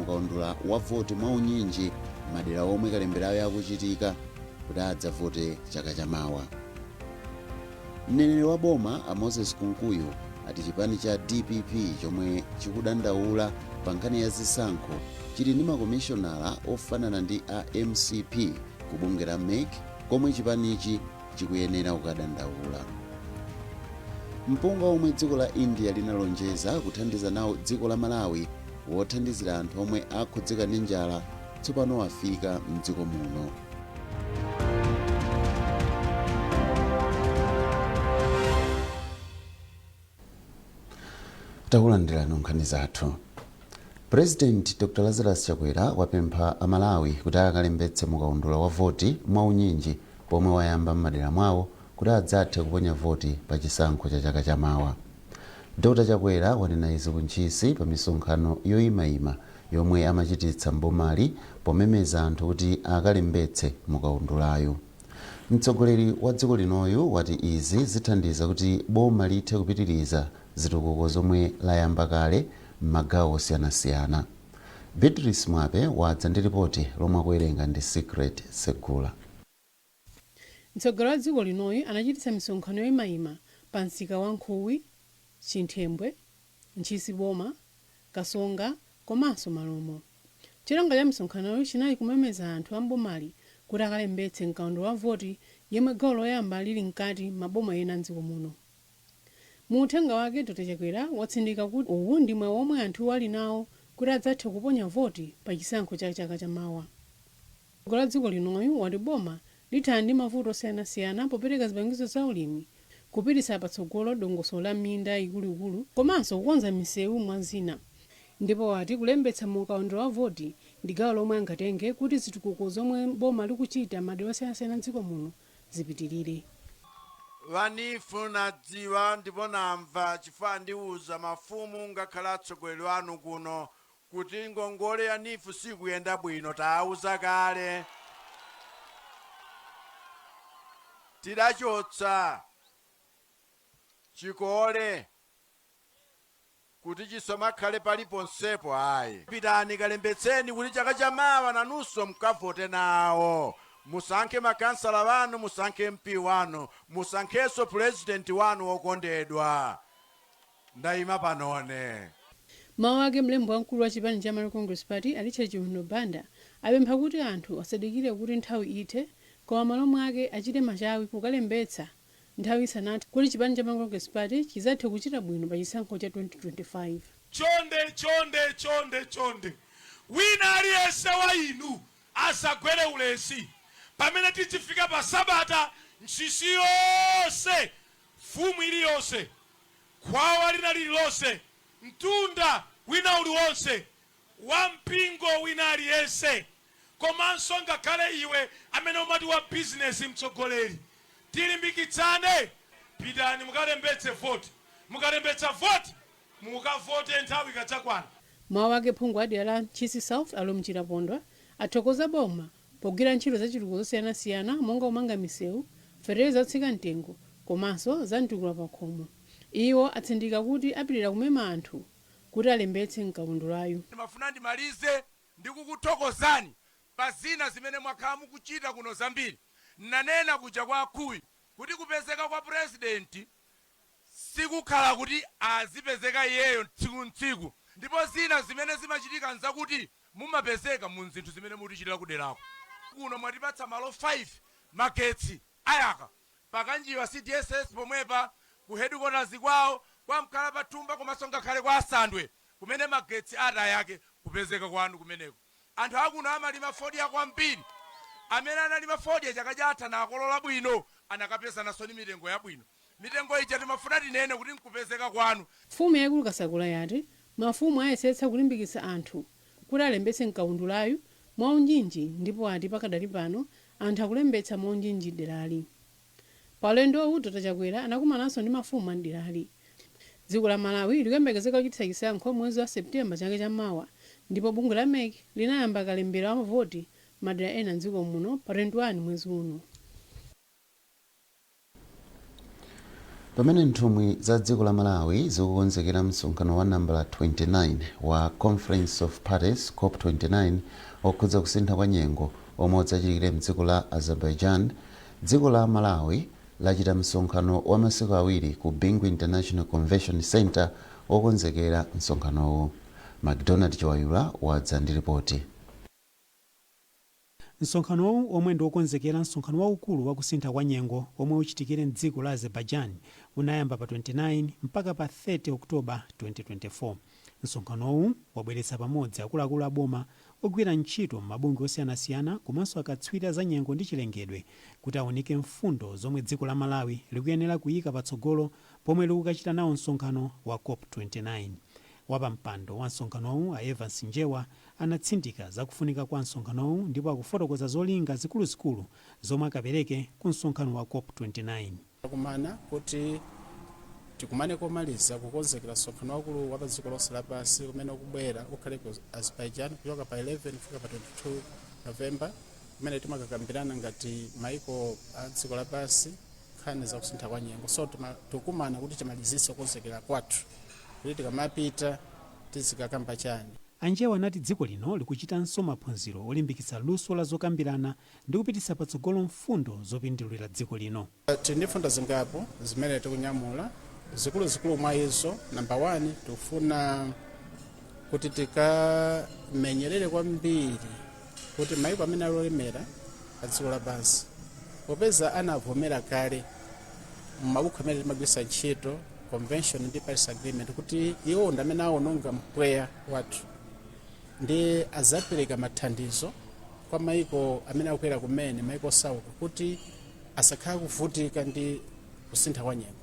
mukaundula wa voti mwaunyinji madera omwe kalemberayo akuchitika kuti adzavote chaka chamawa. Mneneri wa boma a Moses Kunkuyu ati chipani cha DPP chomwe chikudandaula pa nkhani ya zisankho chili ndi makomishonala ofanana ndi a MCP ku bungwe la MEC komwe chipanichi chikuyenera kukadandaula. Mpunga omwe dziko la India linalonjeza kuthandiza nawo dziko la Malawi wothandizira anthu omwe akhudzika ndi njala tsopano wafika mdziko muno. Takulandirani nkhani zathu. President Dr Lazarus Chakwera wapempha aMalawi kuti akalembetse mukaundula wa voti mwaunyinji pomwe wayamba m'madera mwawo kuti adzathe kuponya voti pa chisankho cha chaka chamawa. Dr Chakwera wanena izi ku Ntchisi pa misonkhano yoyimayima yomwe amachititsa m'bomali pomemeza anthu kuti akalembetse mukaundulayu. Mtsogoleri wa dziko linoyu wati izi zithandiza kuti boma lithe kupitiriza zitukuko zomwe layamba kale m'magawo osiyanasiyana. Beatrice Mwape wadza ndi lipoti lomwe akuwerenga ndi Secret Segula. Mtsogoleri wa dziko linoyu anachititsa misonkhano yoyimayima pa msika wa Nkhuwi, Chinthembwe, Ntchisi Boma, Kasonga komanso Malomo. Cholinga cha misonkhanoyi chinali kumemeza anthu a m'bomali kuti akalembetse mkaundula wa voti yemwe gawo loyamba lili mkati m'maboma ena mdziko muno. Mu uthenga wake, Dr Chakwera watsindika kuti uwu ndi mwayi womwe anthu ali nawo kuti adzathe kuponya voti pa chisankho cha chaka cha mawa. Mtsogoleri wa dziko linoyu wati boma lithana ndi mavuto osiyanasiyana popereka zipangizo za ulimi, kupititsa patsogolo dongosolo la minda ikuluikulu komanso kukonza misewu mwa zina. Ndipo wati kulembetsa mu kaundula wa voti ndi gawo lomwe angatenge kuti zitukuko zomwe boma likuchita m'madera osiyanasiyana m'dziko muno zipitilire. Wa NEEF nadziwa ndipo namva chifukwa andiuza mafumu ngakhale atsogoleri anu kuno kuti ngongole ya NEEF sikuyenda bwino. Tawauza kale, tidachotsa chikole kuti chisamakhale paliponsepo ayi. Pitani kalembetseni kuti chaka chamawa nanunso mukavote nawo. Musankhe makansala wanu, musankhe MP wanu, musankhenso pulezidenti wanu wokondedwa. Ndayima panone. M'mawu ake mlembi wamkulu wa chipani cha Malawi Congress Party a Richard Chimwendo Banda apempha kuti anthu asadikire kuti nthawi ithe koma m'malo mwake achite machawi kukalembetsa nthawi isanathe kuti chipani cha Malawi Congress Party chizathe kuchita bwino pa chisankho cha 2025. Chonde chonde chonde chonde wina aliyense wa inu asagwere ulesi pamene tidzifika pa sabata Ntchisi yonse, mfumu iliyonse, khwawa lina lililonse, mtunda wina uliwonse, wa mpingo wina aliyense komanso ngakhale iwe amene umati wa bizinesi mtsogoleri tilimbikitsane pitani mukalembetse voti mukalembetsa voti mukavote nthawi ikadzakwana. M'mawu ake phungu wa dera la Ntchisi South a Lomwe Chilapondwa athokoza boma pogwira ntchito zachitukuko zosiyanasiyana monga kumanga misewu, fetereza otsika mtengo komanso za mtukula pakhomo. Iwo atsindika kuti apitilira kumema anthu kuti alembetse mkaundulayu. Ndimafuna ndimalize ndi kukuthokozani pa zina zimene mwakhala mukuchita kuno zambiri. Nnanena kuja kwa Akhuwi kuti kupezeka kwa President sikukhala kuti azipezeka iyeyo tsiku ntsiku ndipo zina zimene zimachitika nzakuti mumapezeka mu zinthu zimene mutichitira kuderako. Kuno mwatipatsa malo 5 magetsi ayaka pa Kanjiwa CDSS pomwepa, ku headquarters kwawo, kwa Mkhalapathumba komanso ngakhale kwa Asandwe kumene magetsi atayake kupezeka kwanu kumeneko. Anthu akuno amalima fodya kwambiri. Amene analima fodya chaka chatha nakolola bwino anakapezananso ndi mitengo yabwino. Mitengo ija timafuna tinene kuti nkupezeka kwanu. Mfumu yaikulu Kasakula yati mafumu ayesetsa kulimbikitsa anthu kuti alembetse mkaundulayu mwaunyinji ndipo ati pakadali pano anthu akulembetsa mwaunyinji m'derali. Pa ulendowu Dr Chakwera anakumananso ndi mafumu a m'derali. Dziko la Malawi likuyembekezeka kuchititsa chisankho mwezi wa September chaka cha mawa ndipo bungwe la mec linayamba kalembera wa voti m'madera ena m'dziko muno pa 21 mwezi uno. Pamene nthumwi za dziko la Malawi zikukonzekera msonkhano wa nambala 29 wa Conference of Parties, COP 29, okhudza kusintha kwa nyengo omwe udzachitikire mdziko la Azerbaijan, dziko la Malawi lachita msonkhano wa masiku 2 ku Bingu International Convention Center wokonzekera msonkhanowu. MacDonald Chiwayula wadza ndi ripoti. Msonkhanowu, omwe ndi wokonzekera msonkhano waukulu wa kusintha kwa nyengo omwe uchitikire mdziko la Azerbaijan, unayamba pa 29 mpaka pa 30 Oktoba 2024. Msonkhanowu wabweretsa pamodzi akuluakulu aboma, ogwira ntchito m'mabungwe osiyanasiyana komanso akatswiri za nyengo ndi chilengedwe kuti aunike mfundo zomwe dziko la Malawi likuyenera kuyika patsogolo pomwe likukachita nawo msonkhano wa COP 29. Wapampando wa msonkhanowu, a Evans Njewa, anatsindika zakufunika kwa msonkhanowu ndipo akufotokoza zolinga zikuluzikulu zomwe akapereke ku msonkhano wa COP 29. Kumana kuti tikumane komaliza kukonzekera msonkhano wakulu wa pa dziko lonse lapansi umene ukubwera ukhale ku Azerbaijan kuchoka pa 11 kufika pa 22 November, kumene timakakambirana ngati maiko a dziko lapansi nkhani zakusintha kwa nyengo. So tikumana kuti timalizitse kukonzekera kwathu kuti tikamapita tizikakamba chani. Anjewa anati dziko lino likuchitanso maphunziro olimbikitsa luso la zokambirana ndi kupititsa patsogolo mfundo zopindulira dziko lino. Tili ndi mfundo zingapo zimene tikunyamula. Zikuluzikulu mwa izo, namba 1, tikufuna kuti tikamenyerere kwambiri kuti maiko amene ali olemera pa dziko lapansi, popeza anavomera kale m'mabuku amene timagwiritsa ntchito, convention ndi Paris Agreement, kuti iwo ndi amene awononga mpweya wathu, ndi azapereka mathandizo kwa maiko amene akukwera kumene, maiko osauka, kuti asakhale kuvutika ndi kusintha kwa nyengo.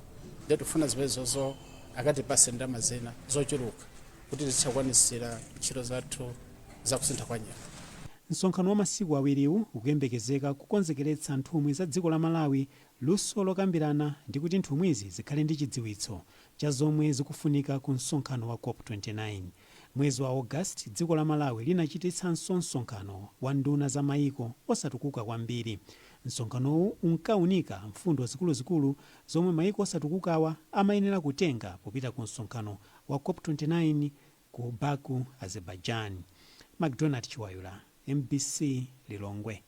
Ndiye tifuna zimenezozo akatipase ndalama zina zochuluka kuti tizikwanisira ntchito zathu zakusintha kwa nyengo. Msonkhano wa masiku 2wu ukuyembekezeka kukonzekeretsa nthumwi za dziko la Malawi luso lokambirana ndi kuti nthumwizi zikhale ndi chidziwitso cha zomwe zikufunika ku msonkhano wa COP 29. Mwezi wa August, dziko la Malawi linachititsanso msonkhano wa nduna za mayiko osatukuka kwambiri. Msonkhanowu unkaunika mfundo zikuluzikulu zomwe mayiko osatukukawa amayenera kutenga popita ku msonkhano wa COP 29 ku Baku, Azerbaijan. MacDonald Chiwayula, MBC, Lilongwe.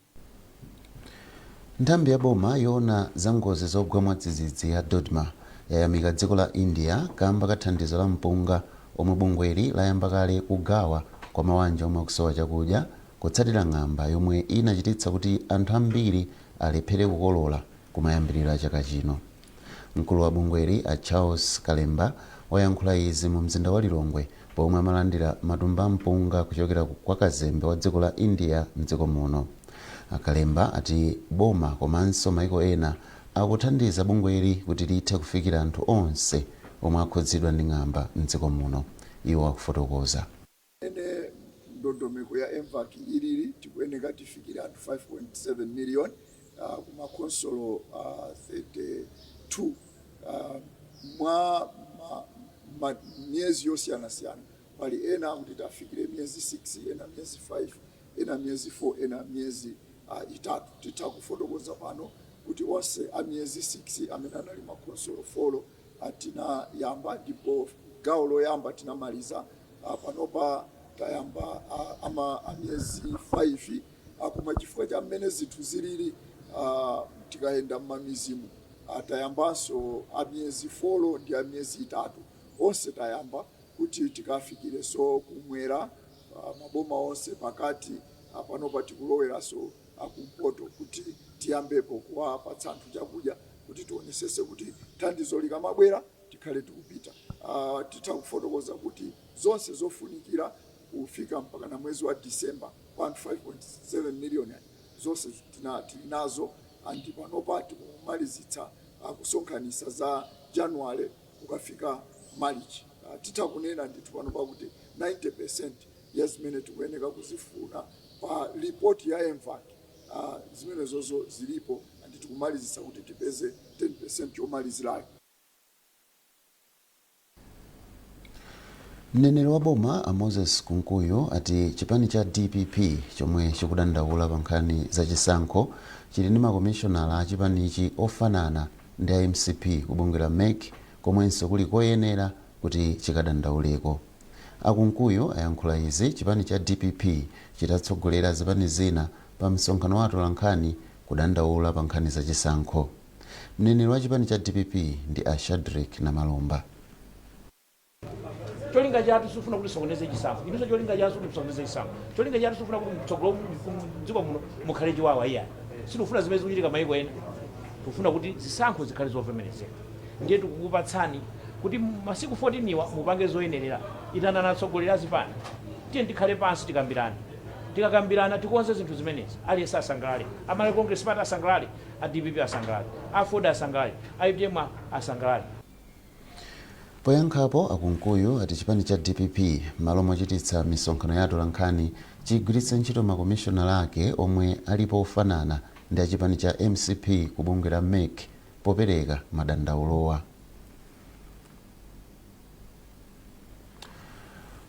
Nthambi ya boma yoona za ngozi zogwa mwadzidzidzi ya DoDMA yayamika dziko la India kamba ka thandizo la mpunga omwe bungweli layamba kale kugawa kwa mabanja omwe akusowa chakudya kutsatira ng'amba yomwe inachititsa kuti anthu ambiri alephere kukolola kumayambiriro chaka chino. Mkulu wa bungweli, a Charles Kalemba, wayankhula izi mu mzinda wa Lilongwe pomwe amalandira matumba ampunga kuchokera kwa kazembe wa dziko la India mdziko muno. Akalemba ati boma komanso maiko ena akuthandiza bungweli kuti lithe kufikira anthu onse omwe akhudzidwa ndi ng'amba mdziko muno. Iwo akufotokoza. Ene ndondomeko ya MVAC ilili, tikuyeneka tifikire anthu 5.7 million kumakonsolo 32 mwa miyezi yosiyanasiyana. Pali ena kuti tafikire miyezi 6, ena miyezi 5, ena miyezi 4, ena miyezi 3. Titha kufotokoza pano kuti onse a miyezi 6 amene anali makonsolo 4 tinayamba, ndipo gawo loyamba tinamaliza. Panopa tayamba ama amiyezi 5, koma chifukwa cha mmene zinthu zilili, tikayenda m'mamidzimu, tayambanso a miyezi 4 ndi a miyezi 3. Onse tayamba kuti tikafikirenso kumwera, maboma onse, pakati, panopa tikuloweranso kumpoto kuti tiyambepo kuwapatsa anthu chakudya, kuti tionesese kuti thandizo likamabwera tikhale tikupita. Titha kufotokoza kuti zonse zofunikira kufika mpaka na mwezi wa Disemba kwa anthu 5.7 million zonse tili nazo, and panopa tikumalizitsa kusonkhanitsa za January kukafika March. Titha kunena ndithu panopa kuti 90% ya zimene tikuyeneka kuzifuna pa ripoti ya MVAC, zimene zozo zilipo, and tikumalizitsa kuti tipeze 10% yomalizirayo. Mneneri wa boma, a Moses Kunkuyu, ati chipani cha DPP chomwe chikudandaula pa nkhani zachisankho chili ndi makomishonala a chipanichi ofanana. Ndi a MCP ku la MEC, komwenso kuli koyenera kuti chikadandauleko. Akunkuyu ayankhula izi chipani cha DPP chitatsogolera zipani zina pa msonkhano wa atolankhani kudandaula pa nkhani zachisankho. Mneneri wa chipani cha DPP ndi a Shadrick Namalomba. Cholinga chathu sifuna kuti tisokoneze chisankho. Inunso cholinga chathu kuti tisokoneze chisankho. Cholinga chathu sifuna kuti mtsogolo mdziko muno mukhale chiwawa, iya. Sitifuna zimene zikuchitika maiko ena. Tikufuna kuti zisankho zikhale zovomerezeka. Ndiye tikukupatsani kuti masiku 14 iwa mupange zoyenerera. Itanani atsogoleri azipani, tiye tikhale pansi, tikambirane. Tikakambirana, tikonze zinthu zimenezi, aliyense asangalale. Amalawi Congress Party asangalale, a DPP asangalale, a Ford asangalale, a UTM asangalale. Poyankhapo, Akunkuyu ati chipani cha DPP, malo mochititsa misonkhano ya atolankhani, chigwiritse ntchito makomishonala ake omwe alipo ofanana ndi achipani cha MCP ku bungwe la MEC popereka madandaulowa.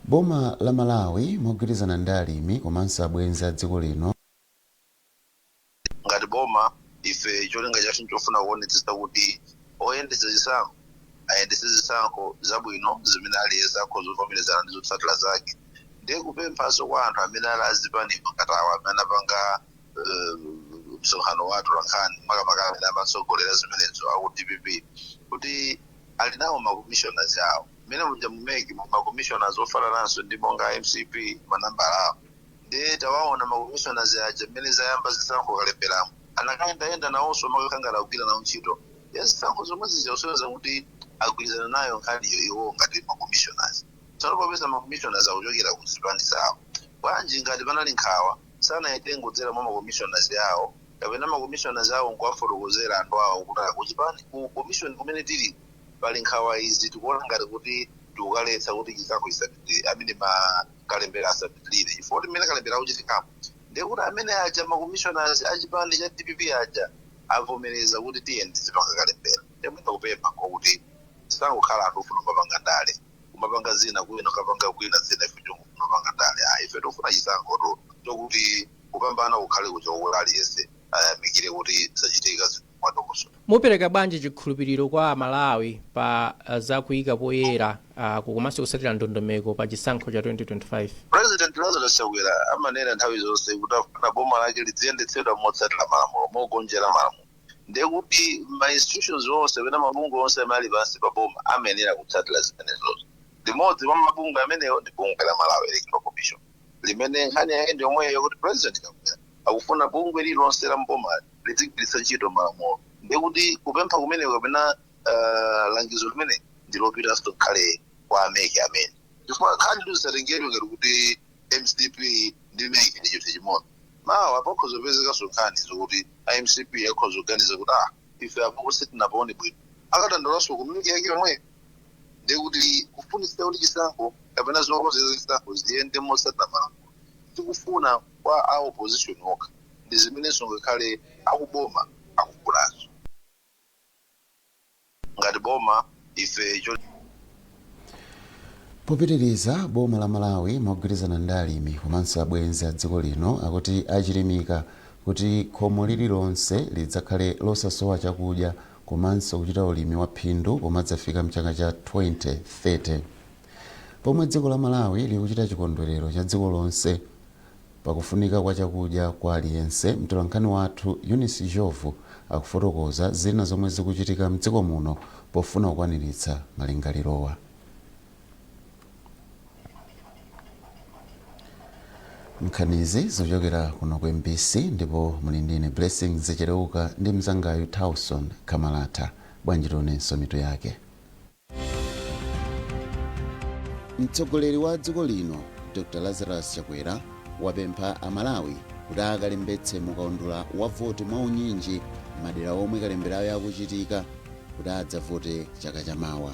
Boma la Malawi, mogwirizana ndi alimi komanso abwenzi a dziko lino, Ngati boma, ife cholinga chathu nchofuna kuonetsetsa kuti oyendetsa zisankho ayendetse zisankho zabwino zimene aliyense akhoza kuvomerezana ndi zotsatira zake. Ndiye kupemphanso kwa anthu amene ali azipani ngati awa amene anapanga msonkhano wa atolankhani, makamaka amene amatsogolera zimenezo aku DPP, kuti ali nawo ma commissioners awo mmene muja mu MEC, ma commissioners ofanananso ndi monga MCP manambala awo. Ndiye tawaona ma commissioners aja mmene zayamba zisankho kalemberamo, anakayendayenda nawonso, makakangala kugwira nawo ntchito ya zisankho zomwe zija, kusonyeza kuti agwirizana nayo nkhaniyo iwo ngati ma commissioners. Tsono popeza ma commissioners akuchokera ku zipani zawo, bwanji ngati panali nkhawa sanayitenge kudzera mwa ma commissioners awo, kapena ma commissioners awo nkuwafotokozera anthu awo kuti kuchipani, ku commission kumene tili, pali nkhawa izi, tikuona ngati kuti tikukaletsa kuti chisankho chisapitirire, amene makalembera asapitirire, chifukwa kuti mmene kalembera akuchitikamo, ndiye kuti amene aja ma commissioners achipani cha DPP aja avomereza kuti tiye tizipanga kalembera. Ndiye mwina kupempha nkokuti tisangokhala anthu ofuna kumapanga ndale, kumapanga zina kwina, kapanga kwina zina, ife chongofuna kupanga ndale. Ah, ife tofuna chisankho chokuti kupambana kukhale kuja kokuti aliyense ayamikire kuti zachitika zinthu mwadongosolo. Mupereka bwanji chikhulupiriro kwa Amalawi pa zakuyika poyera komanso kutsatira ndondomeko pa chisankho cha 2025? President Lazarus Chakwera amanena nthawi zonse kuti afuna boma lake lidziyendetsedwa motsatira malamulo, mogonjera malamulo. Ndiye kuti ma institutions onse kapena mabungwe onse amene ali pansi pa boma amayenera kutsatira zimenezozo. Limodzi mwa mabungwe amenewo ndi bungwe la Malawi Electoral Commission, limene nkhani yake ndi yomweyo, kuti President Chakwera akufuna bungwe lililonse la mboma lizigwiritsa ntchito malamulo. Ndiye kuti kupempha kumeneko kapena langizo limene ndilopitanso khale kwa a MEC amene, chifukwa nkhani tizisatengedwe ngati kuti MCP ndi MEC ndi chinthu chimodzi. Mawa pakhoza kupezekanso nkhani zokuti a MCP akhoza kuganiza kuti, ah, ife apo sitinapaone bwino, akadandaulaso ku MEC yake yomwe. Ndiye kuti kufunitsa kuti chisankho kapena zokonzeka chisankho ziyende motsatira malamulo, tikufuna kwa a opposition okha, ndi zimenenso ngakhale akuboma akufunanso. Ngati boma, ife cho Popitiriza, boma la Malawi, mogwirizana ndi alimi komanso abwenzi a dziko lino, akuti achilimika kuti khomo lililonse lidzakhale losasowa chakudya komanso kuchita ulimi wa phindu pomadzafika mchaka cha 2030. Pomwe dziko la Malawi likuchita chikondwerero cha dziko lonse pakufunika kwa chakudya kwa aliyense, mtolankhani wathu Eunice Jovu akufotokoza zina zomwe zikuchitika mdziko muno pofuna kukwaniritsa malingalirowa. Nkhanizi zikuchokera kuno ku MBC, ndipo muli ndine Blessing Zichereuka ndi mzangayu Tauson Kamalata. Bwanji tionenso mitu yake. Mtsogoleri wa dziko lino Dr Lazarus Chakwera wapempha Amalawi kuti akalembetse mukaundula wa voti mwaunyinji madera omwe kalemberayo akuchitika kuti adzavote chaka chamawa.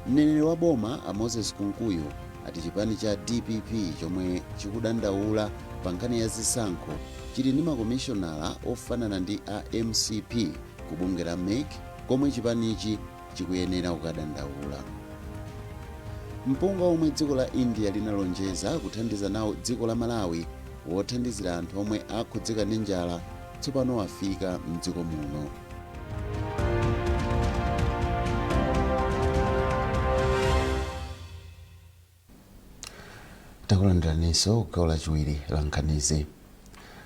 Mneneri wa boma a Moses Kunkuyu ati chipani cha DPP chomwe chikudandaula pa nkhani ya zisankho chili ndi makomishonala ofanana ndi a MCP ku bungwe la MEC, komwe chipanichi chikuyenera kukadandaula. Mpunga omwe dziko la India linalonjeza kuthandiza nawo dziko la Malawi wothandizira anthu omwe akhudzika ndi njala tsopano wafika mdziko muno. Takulandiraninso gawo lachiwiri la nkhanizi.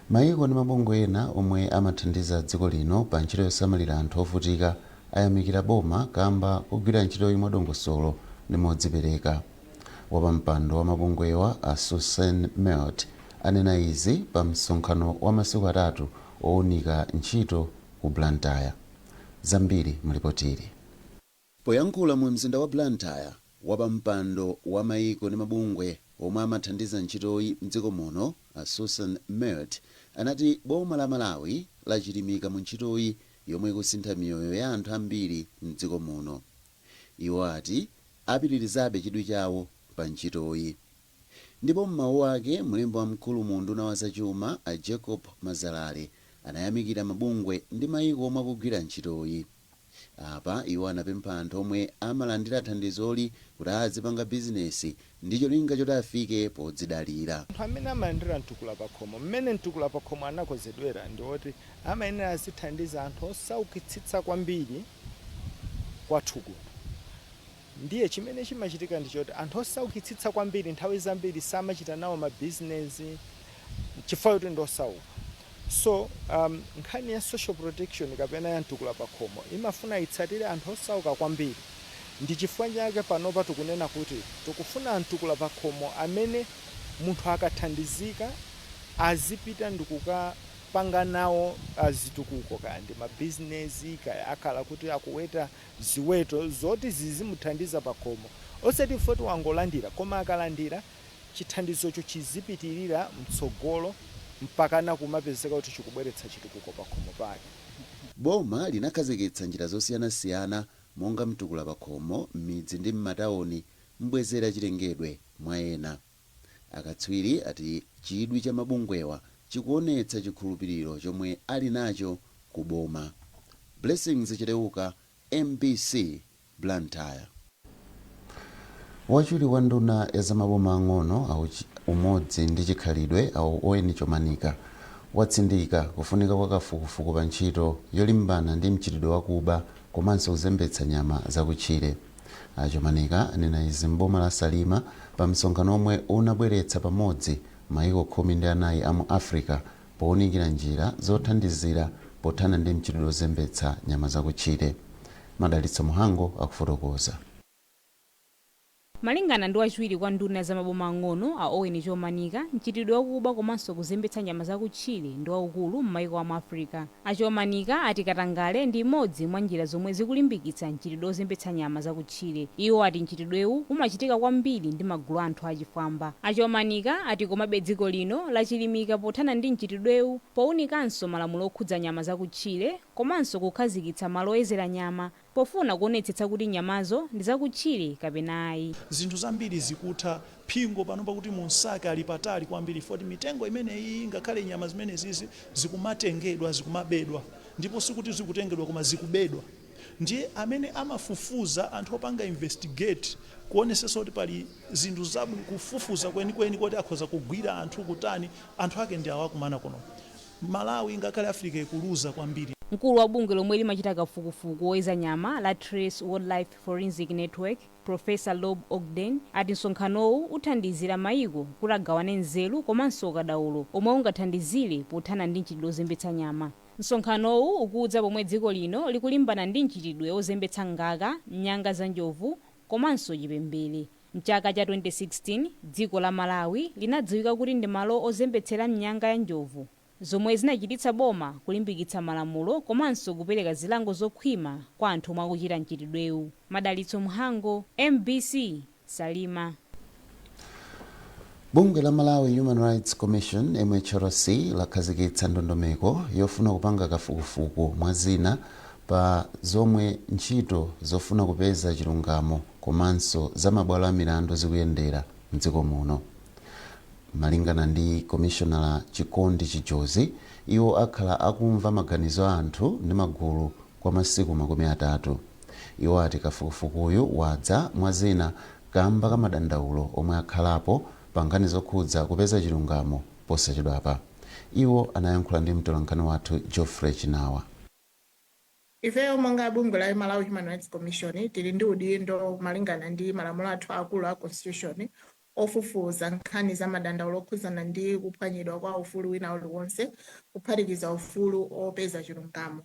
Mayiko ndi mabungwe ena omwe amathandiza dziko lino pa ntchito yosamalira anthu ovutika ayamikira boma kamba kugwira ntchitoyi mwadongosolo ndi modzipereka. Wapampando wa mabungwewa, a Susan Melt, anena izi pa msonkhano wa masiku 3 owunika ntchito ku Blantyre. Zambiri mulipotili. Poyankhula mu mzinda wa Blantyre, wapampando wa mayiko ndi mabungwe omwe amathandiza ntchitoyi mdziko muno, a Susan Melt, anati boma la Malawi lachilimika mu ntchitoyi yomwe ikusintha miyoyo ya anthu ambiri mdziko muno. Iwo ati apitirizabe chidwi chawo pa ntchitoyi. Ndipo m'mawu ake, mlembi wamkulu mu unduna wa zachuma, a Jacob Mazalale, anayamikira mabungwe ndi mayiko omwe akugwira ntchitoyi. Apa iwo anapempha anthu omwe amalandira thandizoli kuti azipanga bizinesi ndi cholinga choti afike podzidalira. Anthu amene amalandira Mtukula Pakhomo, mmene Mtukula Pakhomo anakonzedwera ndi oti amayenera azithandiza anthu osaukitsitsa kwambiri kwathu kuno. Ndiye chimene chimachitika ndi choti anthu osaukitsitsa kwambiri nthawi zambiri samachita nawo mabizinesi chifukwa choti ndi osauka. So nkhani ya social protection kapena ya Mtukula Pakhomo imafuna itsatire anthu osauka kwambiri. Ndi chifukwa chake panopa tikunena kuti tikufuna Mtukula Pakhomo amene munthu akathandizika azipita ndikukapanga nawo zitukuko, kaya ndi mabizinesi, kaya akhala kuti akuweta ziweto zoti zizimuthandiza pakhomo, osati foti wangolandira, koma akalandira chithandizocho chizipitirira mtsogolo mpakana kumapezeka kuti chikubweretsa chitukuko pakhomo pake. Boma linakhazikitsa njira zosiyanasiyana monga Mtukula Pakhomo m'midzi ndi m'matawuni, Mbwezera Chilengedwe, mwa ena. Akatswiri ati chidwi cha mabungwewa chikuonetsa chikhulupiriro chomwe ali nacho ku boma. Blessings Chileuka, MBC, Blantyre. Wachiwiri kwa nduna ya zamaboma ang'ono, umodzi ndi chikhalidwe, a Owen Chomanika, watsindika kufunika kwa kafukufuku pa ntchito yolimbana ndi mchitidwe wakuba komanso kuzembetsa nyama zakutchire. A Chomanika anena izi m'boma la Salima pa msonkhano omwe unabweretsa pamodzi mayiko 14 a mu Africa powunikira njira zothandizira pothana ndi mchitidwe wozembetsa nyama zakutchire. Madalitso Muhango akufotokoza. Malingana ndi wachiwiri kwa nduna za maboma ang'ono, a Owen Chomanika, mchitidwe wakuba komanso kuzembetsa nyama zakutchire ndi waukulu m'mayiko amu Africa. A Chomanika ati katangale ndi imodzi mwa njira zomwe zikulimbikitsa mchitidwe wozembetsa nyama zakutchire. Iwo ati mchitidwewu umachitika kwambiri ndi magulu anthu achifwamba. A Chomanika ati komabe dziko lino lachilimika pothana ndi mchitidwewu powunikanso malamulo okhudza nyama zakutchire komanso kukhazikitsa malo oyezera nyama pofuna kuonetsetsa kuti nyamazo ndi zakutchire kapena ayi. Zinthu zambiri zikutha phingo pano pakuti munsaka ali patali kwambiri, foti mitengo imeneyi ngakhale nyama zimenezizi zikumatengedwa, zikumabedwa, ndipo sikuti zikutengedwa koma zikubedwa. Ndiye amene amafufuza, anthu opanga investigate, kuonesesa kuti pali zinthu zabwino, kufufuza kwenikweni kuti akhoza kugwira anthu kutani, anthu ake ndi awakumana kuno Malawi ngakhale Africa ikuluza kwambiri. Mkulu wa bungwe lomwe limachita kafukufuku woyeza nyama la Trace Wildlife Forensic Network, Professor Rob Ogden, ati msonkhanowu uthandizira mayiko kuti agawane nzeru komanso ukadaulo omwe ungathandizire pothana ndi mchitidwe wozembetsa nyama. Msonkhanowu ukudza pomwe dziko lino likulimbana ndi mchitidwe wozembetsa ngaka, nyanga za njovu komanso chipembere. Mchaka cha 2016 dziko la Malawi linadziwika kuti ndi malo ozembetsera nyanga ya njovu, zomwe zinachititsa boma kulimbikitsa malamulo komanso kupereka zilango zokhwima kwa anthu omwe akuchita mchitidwewu. Madalitso Mhango, MBC, Salima. Bungwe la Malawi Human Rights Commission, MHRC, lakhazikitsa ndondomeko yofuna kupanga kafukufuku mwa zina pa zomwe ntchito zofuna kupeza chilungamo komanso za mabwalo a milandu zikuyendera mdziko muno. Malingana ndi komishonala Chikondi Chijozi, iwo akhala akumva maganizo a anthu ndi magulu kwa masiku 30. Iwo ati kafukufukuyu wadza mwa zina kamba ka madandaulo omwe akhalapo pa nkhani zokhudza kupeza chilungamo posachedwapa. Iwo anayankhula ndi mtolankhani wathu Geoffrey Chinawa. Ifeyo monga bungwe la Malawi Human Rights Commission tili ndi udindo malingana ndi malamulo athu akulu a constitution Ofufuza nkhani za madandaulo okhuzana ndi kuphwanyidwa kwa ufulu wina uliwonse, kuphatikiza ufulu opeza chilungamo.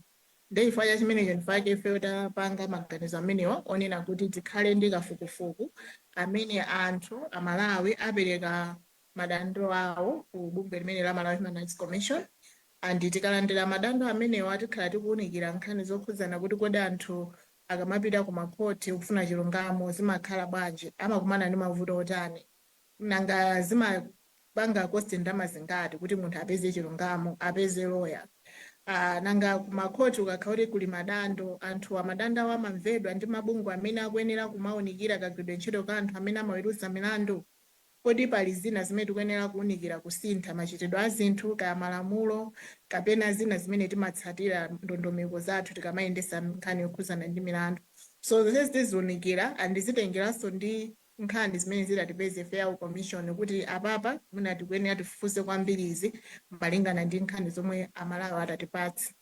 Ndi chifukwa cha chimenecho ndifukwa ife tapanga maganizo amenewa onena kuti tikhale ndi kafukufuku amene anthu Amalawi apereka madandaulo awo ku bungwe limene la Malawi Human Rights Commission. And tikalandira madandaulo amenewa, tikhala tikuwunikira nkhani zokhudzana kuti kodi anthu akamapita ku makhoti kufuna chilungamo zimakhala bwanji, amakumana ndi mavuto otani, nanga zimapanga cost ndalama zingati kuti munthu apeze chilungamo, apeze lawyer. Nanga kumakhoti ukakhala kuti kuli madando, anthu amadandawo amamvedwa ndi mabungwe amene akuyenera kumawunikira kagwiridwe ntchito ka anthu amene amaweruza milandu? Kodi pali zina zimene tikuyenera kuwunikira, kusintha machitidwe a zinthu, kaya malamulo kapena zina zimene timatsatira, ndondomeko zathu tikamayendesa nkhani yokhuzana ndi milandu? So zonse tiziwunikira and zitengeranso ndi nkhani zimene zidatipeze fair commission kuti apapa mwina tikuyenera tifufuze kwambiri izi malingana ndi nkhani zomwe Amalawi atatipatse.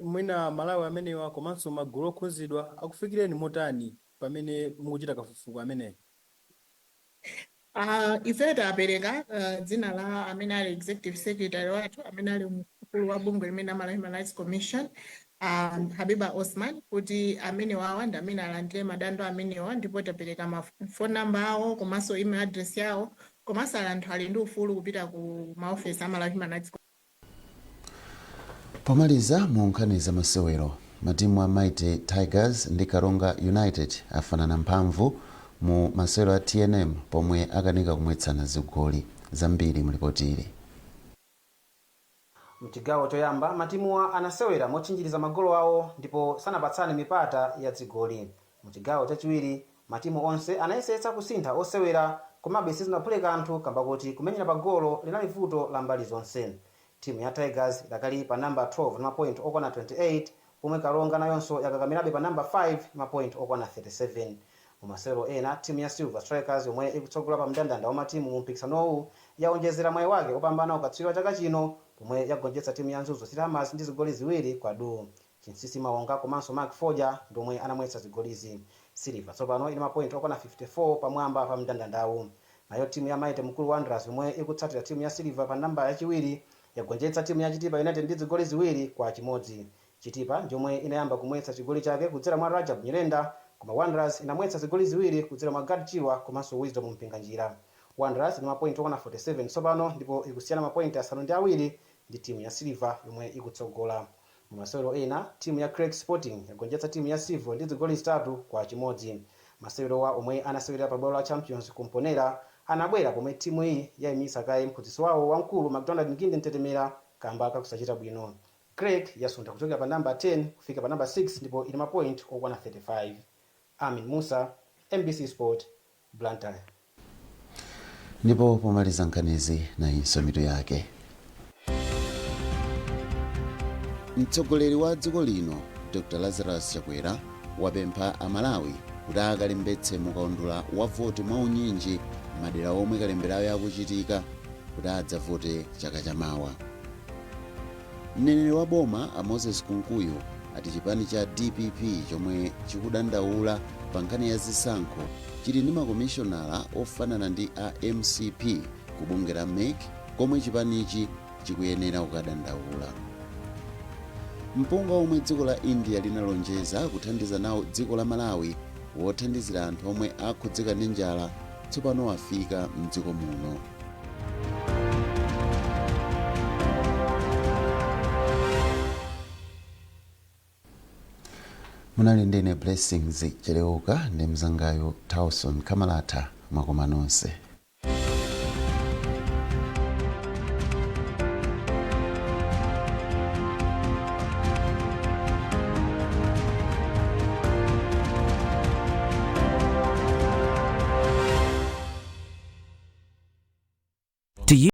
Mwina Malawi amenewa komanso magulu okhuzidwa akufikireni motani pamene mukuchita kafukufuku ameneyi? Ife tapereka dzina la amene ali executive secretary wathu, amene ali mkulu wa bungwe limene Malawi Human Rights Commission, Habiba Osman, kuti amene wawa ndi amene alandire madando amenewa, ndipo tapereka ma phone number awo komanso email address yawo, komanso anthu ali ndi ufulu kupita ku maofesi a Malawi Human Rights. Pomaliza mu nkhani za masewero, matimu a Mighty Tigers ndi Karonga United afanana mphamvu mu masewero a TNM pomwe akanika kumwetsana zigoli. Zambiri mulipoti ili. Mchigawo choyamba matimuwa anasewera motchinjiriza magolo awo ndipo sanapatsane mipata ya zigoli. Mchigawo chachiwiri matimu onse anayesetsa kusintha osewera, komabe sizinaphule kanthu kamba kuti kumenyera pa golo linali vuto la mbali zonse. Timu ya Tigers idakali pa namba 12 ndi mapoint okwana 28, pomwe Karonga nayonso yakakamirabe pa namba 5 ndi mapoint okwana 37. Mumasewero ena, timu ya Silver Strikers yomwe ikutsogola pa mndandanda wa matimu mu mpikisanowu yaonjezera mwayi wake opambana ukatswiri wa chaka chino pomwe yagonjetsa timu ya Mzuzu City Hammers ndi zigoli 2-0. Chinsisi Mawonga komanso Mark Foja ndomwe anamwetsa zigolizi. Silver tsopano ili mapoint okwana 54 pamwamba pa mndandandawu. Nayo timu ya Mighty Mukuru Wanderers yomwe ikutsatira timu ya Silver pa namba yachiwiri yagonjetsa timu ya Chitipa United ndi zigoli 2-1. Chitipa njomwe inayamba kumwetsa chigoli chake kudzera mwa Rajab Nyirenda, koma Wanderers inamwetsa zigoli 2 kudzera mwa Gad Chirwa komanso Wisdom Mpinganjira. Wanderers ili mapoint okwana 47 tsopano ndipo ikusiyana mapoint 7 ndi timu ya Silver yomwe ikutsogola. Mumasewero ena, timu ya Creck Sporting yagonjetsa timu ya Civo ndi zigoli 3-1. Masewerowa omwe anasewera pa bwalo la Champions kumponera anabwera pomwe timu iyi yayimisa kaye mphunzitsi wawo wamkulu McDonald Nginde Mtetemera kamba kakusachita bwino. Creck yasuntha kuchokera pa namba 10 kufika pa namba 6 ndipo ili mapoint okwana 35. Amin Musa, MBC Sport, Blantyre. Ndipo pomaliza nkhanizi, nayinso mitu yake. Mtsogoleri wa dziko lino Dr Lazarus Chakwera wapempha Amalawi kuti akalembetse mukaundula wa voti mwaunyinji madera omwe kalemberayo akuchitika kuti adzavote chaka chamawa. Mneneri wa boma a Moses Kunkuyu ati chipani cha DPP chomwe chikudandaula pa nkhani ya zisankho chili ndi makomishonala ofanana ndi a MCP ku bungwe la MEC komwe chipanichi chikuyenera kukadandaula. Mpunga omwe dziko la India linalonjeza kuthandiza nawo dziko la Malawi wothandizira anthu omwe akhudzika ndi njala tsopano wafika mdziko muno. Munali ndine Blessings Cheleuka ndi mzangayo Tauson Kamalata. Mwakoma nonse. Do you